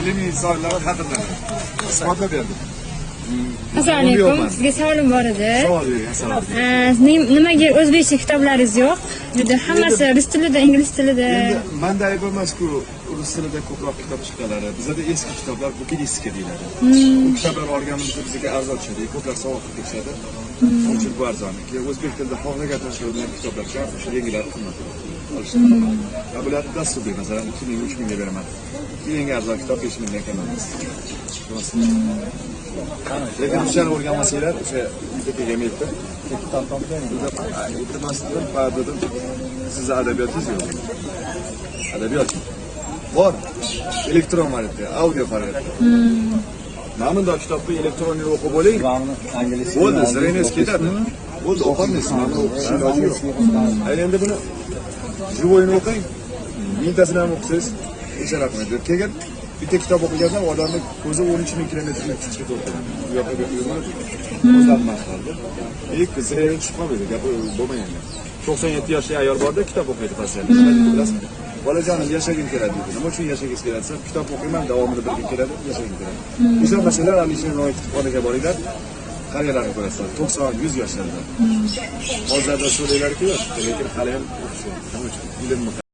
Ilmiy insonlar qadrlanadi. Isbotlab berdim. Assalomu alaykum. Sizga savolim bor edi. Savol bering, assalomu alaykum. Nimaga o'zbekcha kitoblaringiz yo'q? Juda hammasi rus tilida, ingliz tilida. Endi manda ayb emas-ku, rus tilida ko'proq kitob chiqaradi. Bizada eski kitoblar букинистика deyiladi. Bu kitoblar olganimizda bizga arzon tushadi. Ko'plar sovg'a qilib ketishadi. Shuning uchun bu arzon. Keyin o'zbek tilida xohlagan tashkilotlar kitoblar kam, o'sha yengilari qimmatroq. Olishdi. Va bular dasturli, masalan, 2000, 3000 ga beraman. Eng arzon kitob 5000 dan kam emas. Lekin o'shani o'rganmasanglar, o'sha uyda kelgan yerda iltimos dedim, pa dedim, sizni adabiyotingiz yo'q. Adabiyot bor. Elektron variantda, audio variantda. Mana bundoq kitobni elektronniy o'qib bo'ling. Bo'ldi, зрение ngiz ketadi. Bo'ldi, o'qolmaysiz, mana buni o'qish iloji yo'q. Endi buni живой ini o'qing, mingtasini ham o'qisangiz hech anaqa qilmaydi. Keyin bitta kitob o'qiganda odamni ko'zi 13 ming kilometrlik kuchga to'ldiradi. U yoqqa bu yoqqa yurmaydi. Ko'zlari mashqlarda. И зрение tushib qolmaydi, gapi bo'lmagan. 97 yoshli ayol borda, kitob o'qiydi постоянно. Nima deydi, bilasizmi? "Bolajonim, yashagim keladi", deydi. "Nima uchun yashagingiz keladi?" desa, "Kitob o'qiyman, davomida bir kun keladi, yashagim keladi." Ishonmasanglar, Alisher Navoiy kutubxonaga boringlar. Qariyalarni ko'rasizlar, 90, 100 yoshlarda. Hozirda so'raylarki, lekin hali ham o'qishyapti. Nima uchun? Ilmni